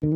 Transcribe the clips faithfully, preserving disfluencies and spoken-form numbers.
Oi!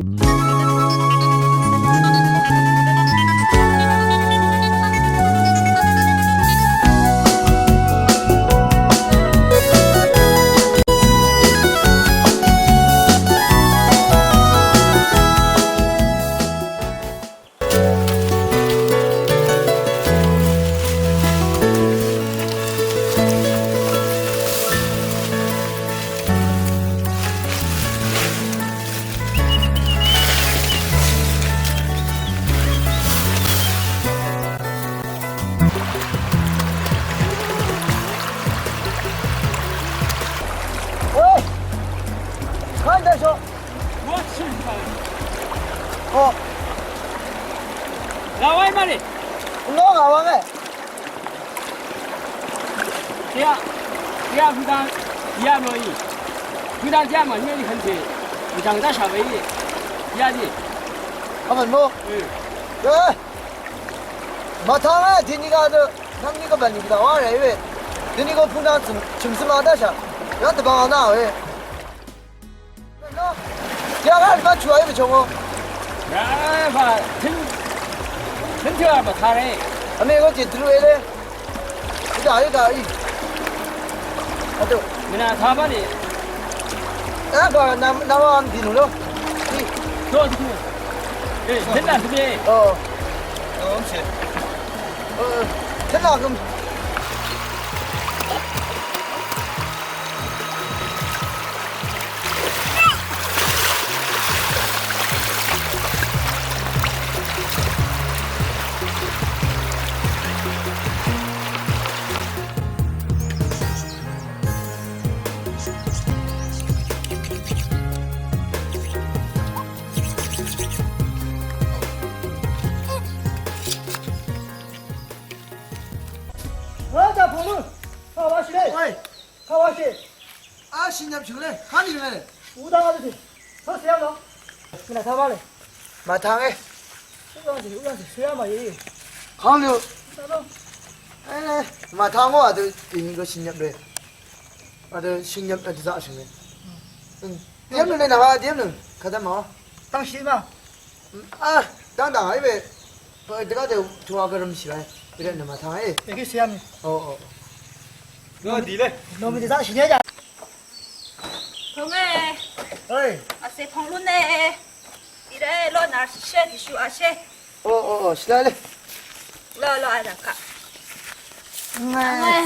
Kanda so. Ò. Lawai mare. Nò ngà wang e. Tiq, tiq vdang, tiq mø̀í. Vdang tiq mø̀í ni hàn te. Vdang daq shà wei. Ya ni. Kà mvn mò. Ì. Ì. Mvtang e, tiq ni gà dø. Nvng ni gà bvn ni gà wa rì we. Tiq ni gà pung dang chø̀m, chø̀m svma daq shà. Ya dvbang a na we. Yà gà rì bvt chù a í bvchòng o. Rà bvt tøn, tøn tø a bvt tare. Vmè gø jì dø rù e le. Í dà í dà í. Adø. Mènà taq bá nì. Yà gà nà, nà wa vm dì nù lo. Í. Dø dø. È, tøn nà dø. Ò. Ò, vm shì. Ò, tøn nà gøm. Ò, dà pòngnø. Kà wa shì lé. Oi. Kà wa shì. A shì nyap shø̀ng lé. Kà nì shø̀ng lé. Wudang a dø. Tø sè yà lò. Mì nà taq wa lé. Màtang e. Wudang sè, wudang sè, sè yà mà yé. Kang liu. Wudang dong. E, màtang o a dø, dì nìgø shì nyap lé. A dø shì nyap a dø zaq shø̀ng lé. Hm. Diem nø lé nà wa, diem nø. Kà dam ma wa. Tang shì ma. A, dang dang a í we. Pø dvgá dø tuwa gvram shì lai. Bìrvt nø màtang e. Yà gí shì yà mì. Ò, ò. Nò dì le. Nò mì dvzaq shì nyà jà. Pøng e. Oi. Vsè pøng lún e. Dì le lo nà shì shé dì shu a shé. Ò, ò, ò, shì lai le. Lo, lo, a dvkaq. Ngai.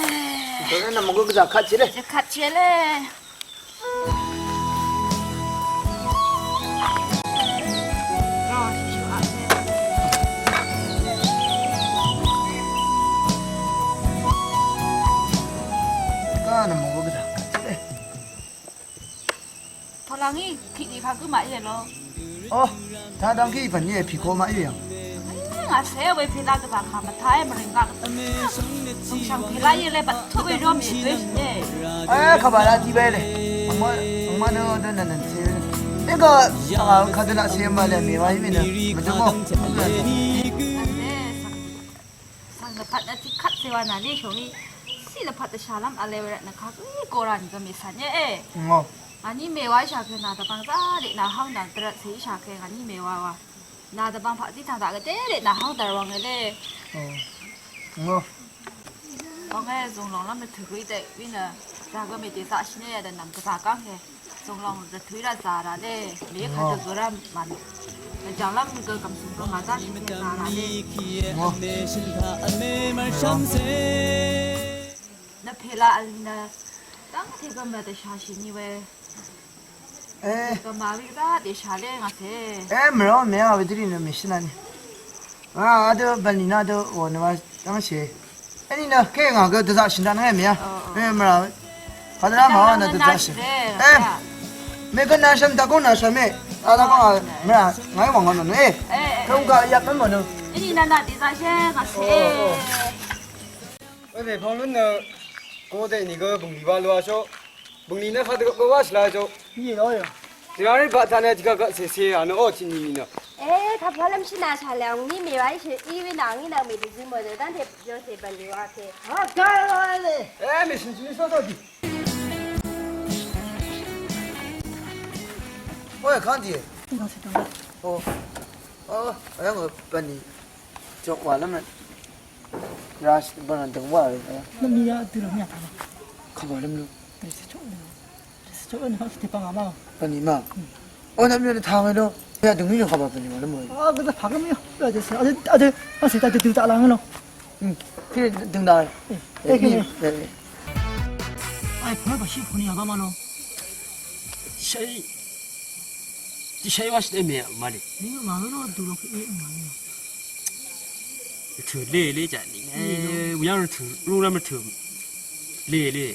Dø nà mò gø gvzà kaq chì le. Gvzà kaq chì le. Tolangí tiq ni kagǿ màíe lo. Ò, tadang kí pv̀n íe pìko màíe yv̀ng. Ngà cé we pèla dvbà kà mvtá e mvrìng gaq. Sùng shv̀ng pèla íe le bvt tuq we róm shì we shì e. E, kàbà la tiq we le. Angmá, angmá nø dø nø nø cé we. Nìgø a kadø laq cé ma le mèwa í mì nø mvdø mò. Svng lvpat nø tiqkvt cè wa nà lí shòngí. Ciq lvpat dvshàlv́m vl e we rvt nø kagǿ í go ra nìgø mècv̀n íe. Ngò. Ngàní mèwa íshà kø nà dvbvng zá deq nà háng dv̀ng dvrvt cè íshà kø ngàní mèwa wa. Nà dvbvng paqzí tàng daq gvdé deq nà háng dv̀r wvng e lé. Ò. Ngò. Wvng e zùnglòng lv́m dvtø̀ gø í dèq wí nø zàgø mèdèzaqshì nø yadø nv̀m gvzà gv́ng e. Zùnglòng dvtø̀ í rvt zà rà lé. Mèí kadø gø rv́m mv̀n. Vjv̀ng lv́m gø gv̀msùng gø màzáshì nø zà rà lé. Ngò. Nvpè laq vl nø dv́ngte gø mvdvshàshì ni we. E. Gø màwí gvzá dèshà lé ngà cè. E, mvró mèá wedø rì nø mèshǿn nà ni. Ngà adø bv̀nlì nà dø wò nø wa dv́ngshì. Ení nø kè ngà gø dvzaqshì nda nø mèá. Ò, ò. E, mvrá. Kadø rá màwá nø dvzaqshì. E. Mègø nàshvm dvgóng nàshvm mè. A dvgóng a mvrá. Ngàí wv̀ng gø nò nø e. E, e, e. Kà gø yvp mvmò nø. Ení nà nà dvzaqshì ngà cè. Ò, ò, ò. Ò, mèpvng lún nø. Gø dèní gø bø̀nglì wa lú a shó. Bø̀ngnì nø kadø gø wáshì la jò. Yì ló yò. Dìrá rì baq taq nø dìgaq gaq cècè à nø ó tiq nìnì nø. E, kapalv́m shì nà shà lèng ní mèwá í shì í wí nà ngí nà mèdì dvzí mò nø dv́ngte yòcè bv̀nlì wa pè. A, gá ló lè. E, mèshø̀n shì ní sótó dì. Ó yà káng dì. Ò, ò, ayv́ng ø bv̀nlì jok wà lv́m nø. Rá bv̀nlì dø̀ng wà we. Nvmì yà dø̀ng yà taq. Kàbà lv́m lú. Bv̀nlì ma. Ò, nvmì yà taq we lú. Yà dø̀ng mì yà kàbà bv̀nlì wà lv́m we. Ò, gvzà pà gv̀m yà. Yà dø̀ng sè. Adø, adø, adø, adø, dø̀ng taq lv́m lú. Kí dø̀ng daq. Ē, kí. Ai, pø̄ bv̀shì pø̄ nì yà bá ma lú. Shai. Ti shai wa shì dv́ mè ma lì. Nì ma lú dø lú kí ma lú. Tø̀ lé lé jà nì. Ē, wuyang tø̀, rú rv́m tø̀. Lé lé.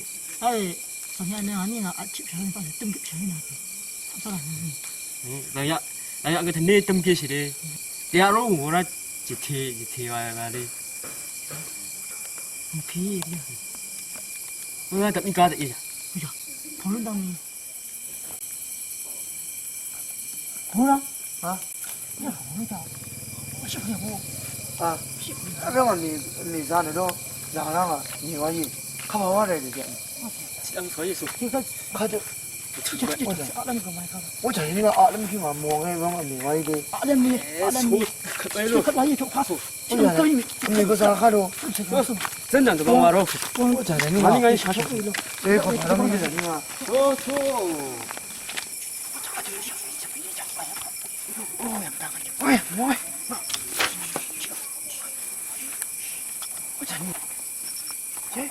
Ai, sàng yà nì, nì ngà, a, chip shà nì, fà shà, tøm chip shà nì nà. Sa sa nì. Nà yà, nà yà ngà tø̀ nì tøm kì shì lé. Tì yà rú ngò rá jì tì, jì tì wa wa lé. Mù pì yì. Wē dvp í gá dvp í yà. Yà. Pà lún dvng mì. Pà lún dvng. Hả? Yà, pà lún dvng. Wē shì pà yà bù. À. Shì pà yà. Rvng à mì, mì zà nø dø. Zà rvng à mì wà yì. Kà mà wà rè dø jè. Shì dvng sò yì sù. Kà dø. Ò, jà, ò, jà, nì ngà aqlv́m kí ngà mò ngà wvng vmè wáyí dé. Aqlv́m mì, aqlv́m mì. Kàt wáyí lú. Kàt wáyí tø pà. Ò, jà, nì gø zà kà dø. Zén nà dø bá wà rò. Ò, jà, nì ngà. Màní ngà yí shà shà. Ē, kò tà rv́m yí nà nì ngà. Ò, tò. Ò, yàng dàng. Ò, yàng mò. Ò, jà, nì. Ò, jà, nì.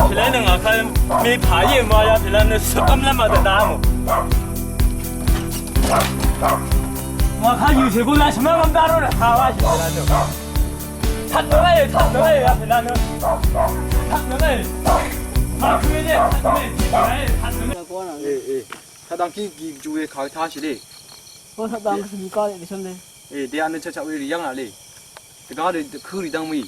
Pìlá nø ngà kà mì pà yé mò yà pìlá nø søp v́m lv́m mvdvdvm mò. Ngà kà yù shì gø nà shì mv́m v́m dá rú nà kà wá shì pìlá nø. Taq nø wáyè, taq nø wáyè yà pìlá nø. Taq nø wáyè. Màkø yé, taq nø wáyè, taq nø wáyè. Ē, ē. Taq dv̀ng kí gì jù wē kà taq shì lé. Ò, taq dv̀ng kí gì kà lé, dì shv́m lé. Ē, dè a nø chaq chaq wē rì yv́ng a lé. Dvgá dø kø rì dv́ng mì.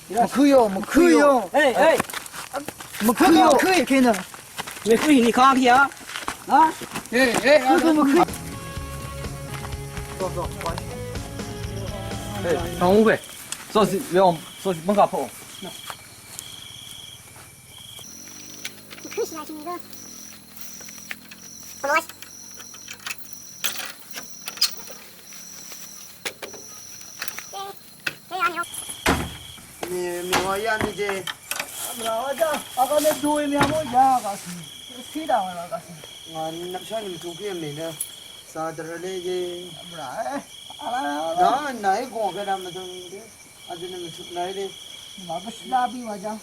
Mvkø̄ yò, mvkø̄ yò. Ē, ē. Mvkø̄ yò, mvkø̄ yò kènø. Mvkø̄ yì nì kang yà. Hả? Ē, ē, mvkø̄, mvkø̄. Ē, tang wē. Sò sì, yò, sò sì, mvkà pò. Mvkø̄ shì yà kènø. Mì, mì wa yá mì jé. Mì wa já. Aka mì dui mì amo já ka si. Si da wa ka si. Ngà nvpshá nvm tuk kí mì nø. Sa dvr lé jé. Mì wa, eh. Ala. Nà, nà í gong kà nvm tuk dé. Adø nvm tuk nà í dé. Mì wa bǿ shvlá bì wa já.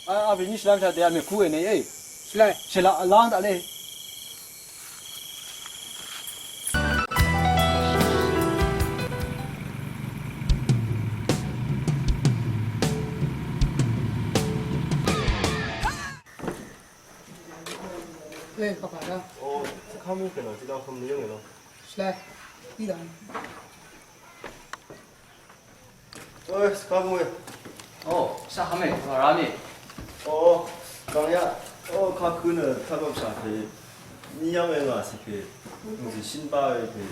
A, a bì ní shvlá bì shvlá dé a mì kú è nè é. Shvlá. Shvlá, lang daq lé. Ē, kà pà dá. Ò, kà mú kènò, tiq dvng kà mú yǿng ènò. Shvlá, í dvng. Oi, Shvkabung e. Ò, Shvkabung e, kà rá mì. Ò, kàng yà. Ò, kà køn e, taq gø shà pè. Nì yv̀ng e ngà cè pè. Nì cè shín bá e pè.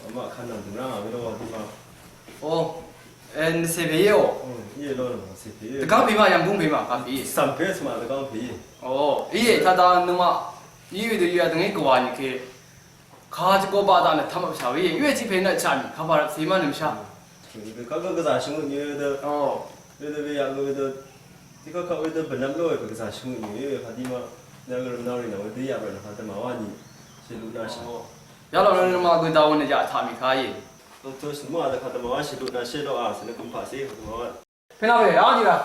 Vmaq kàn nvng dø̀ng rá ngà we ló wà dø̀ng rá. Ò, e, nì cè pè íe ò. Ò, íe ló nvng cè pè íe. Dvgáng pè ma, yv̀nggúng pè ma, kà pè íe. Cv̀m pè svma dvgáng pè íe. Ò, íe, taq dvng nøngmaq. Í we dø yà dvng í gvwà nì kè. Kà tiq go baq daq nø tvmvp shà we íe. Í we tiq pè nø chà mì. Kà baq rvp cè ma nø mvshà. Kà gø gvzà shvngøt nyi we dø. Ò. We dø we yaq gø we dø. Tiqkvt kaq wedø bvnvm lòe pvgvzà shvngøt nìe we kadima nvng rvmnvng rì nvng wedø yaq rvnø kadø màwá nì shvluq nashvngøt. Yalòng nø màgø dawø nø yaq taq mì kayì. Tø shvngøt màdø kadø màwá shvluq nashvngøt a svnø gømpaq se kadø màwá. Pena we, a jira.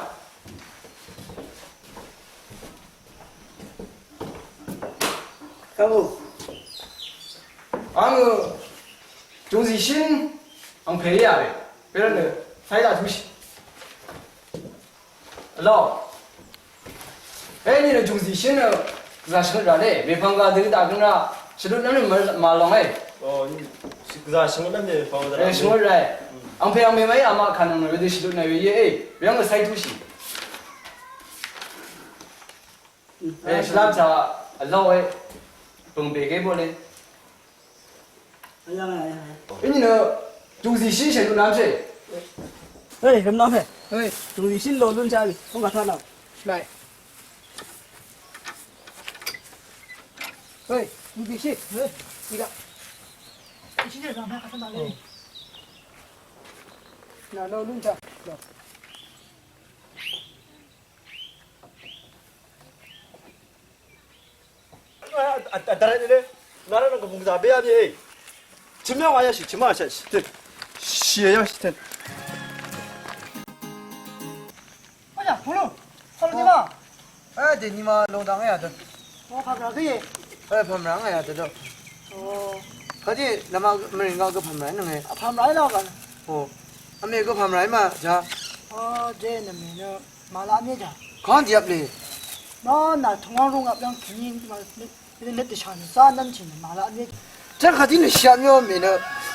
Kamo. Ang, jungzi shin, ang pè ya we. Pera nø, sai da tushi. Hello. Eni nø jungzi shin nø, za shvngøt ra le. Mepang ga dø da gøn ra. Shvlut nvm nø ma long e. O, za shvngøt nvm mepang ga da. E, shvngøt ra e. Ang pè ang mè mai ama kan nø dø shvlut nvm we ye e. Yang sai tushi. E, shvlam cha, a long e. Pung be ge bo le. Eni nø, jungzi shin shvngøt nvm se. Hey, rvmnvm he. Hey, jungzi shin lo lun cha bi. Hung ga tha na. Lai. Hey, jungzi shin. Hey, tiga. Shin je zang na ka tha na le. Na lo lun cha. Lo. Adara nile, nara nang kebung zabe ya bi. Chimya waya shi, chima shi, shi, shi ya shi. Aya, polo, polo ni ma. Eh, de ni ma long dang ya de. O, pamra ke ye. Eh, pamra ya de do. O. Kadi nama meringa ke pamra nang e. Pamra la kan. O. Ame ke pamra ma ja. O, de na me na. Màlaq mye jà. Kàn dìap lì. Nà, nà tungwang rung ap yàng kèní màlaq mye, mye dvshà nì zá nv́m chì nì màlaq mye. Chàng kàdí nì shìap myo mì nø.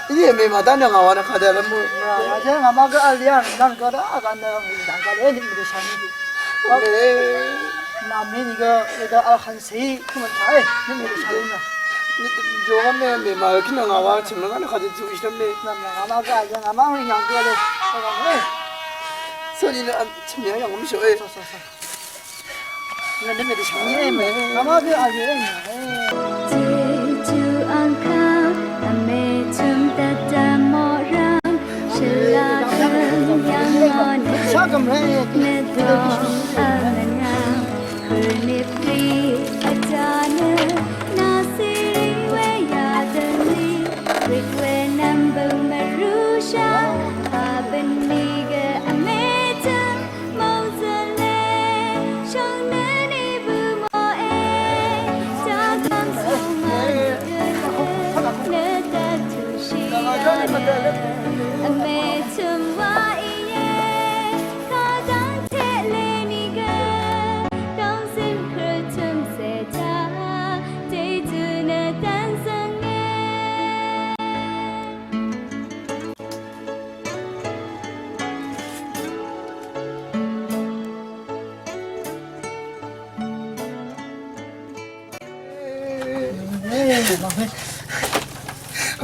Í mì màdá nø ngà wa nø kàdá lv́m mø. Nà, nà jé ngà ma gø vl yà nv́m gø dá gø nø dv̀ng gø lé nì mì dvshà nì. Nà mì nì gø, gø vl hàn sè, kù mvn tà, nì mì dvshà nì nà. Jòngv́m mè mè màlaq kí nø ngà wa chø̀m nø ngà nø kàdí zú í shv́m mè. Nà, nà ngà ma gø vl yà ngà ma ngà gø lé. Soni nø Chø̀m yà yv̀ng mvshø̀ e. Sò, sò, sò. Ngà nø mèdvshv̀ng e mè. Ngà ma bì a yè e mè. Jeju angkang, vmè chø̀m dvdvm moqrv̀m, shvlá dø̀m yv̀ng mò nø, nø dòng vmvnvm, hurnip dì vjá nø, nà sìrì we yadø̀m nì, wit we nv̀m bø̀ng mvrúshà, pà bø̀n nì gø vmè chø̀m,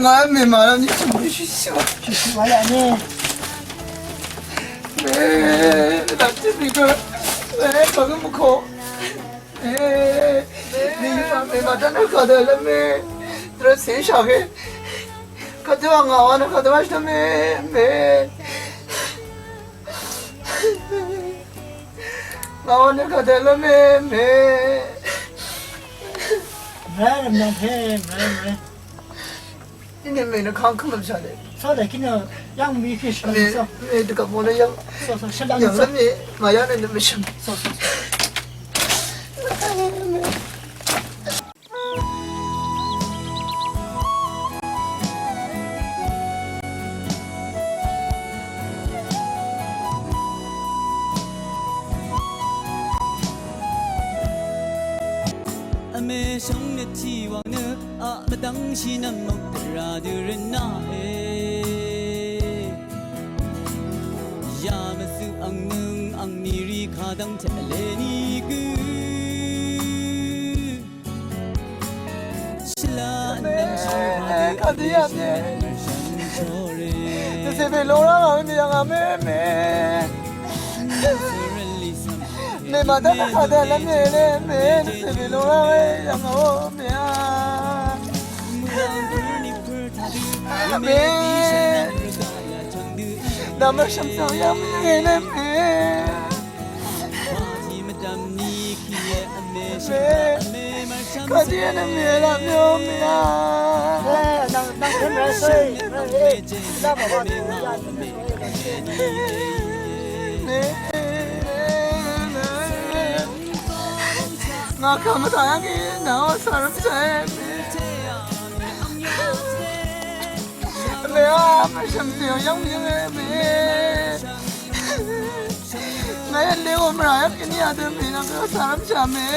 Ngà mè màlv́m nì shø̀m shì shì wa. Shì shì wa yà nì. Mè, dv̀m tì bì gø. Mè, kà gø mvkò. Mè, mè, mè, mè, màdv́m nø kà dø lv́m mè. Dvrø sè shà gø. Kà dø wa ngà wa nø kà dø wa shì dø mè, mè. Ngà wa nø kà dvlv́m e, mè. Mvrá rvmnvm he, mvrá, mvrá. Inì mè nø kang kømvm shà le. Só dè kí nø yv́ng mì kì shvkvm só. Mè dvgvp mò nø yv́ng. Só, só, shvdvm yv́ng só. Mè, màyá nø nø mèshvm. Só, só, só. Vmè shóng nø tì wàng nø a mvdv́ngshì nvng mvkra dø rvnà e. Yà mvzø ang nøng ang nìrì kadv́ng tèlè nì gø. Shvlá nvng shì wa dø. Kadø yà dø. Nvsè bè lora ngà we mì yv̀ngà mè mè. Mè màdv́ng kadø lv́m mè lè mè. Nvsè bè lora we yv̀ngà o mè a. Mè. Nà mvshv̀m svng yv̀ng mè lè mè. Kàdí nø mèlaq mì mèá. Ngà kà mvtà yv́ng í nà ó svng rv́m shàe. Mèá mvshv̀m tèò yv́ng mì mè. Ngà yv́ng lé ó mvrà yv́ng kèní yà dø mè nvng ó svng rv́m shà mè.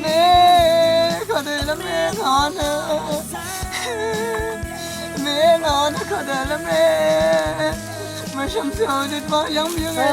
Mè kàdø lv́m mè ngà nø. Mè ngà nø kàdø lv́m mè. Mvshv̀m tèò dø dvmá yv́ng mì mè.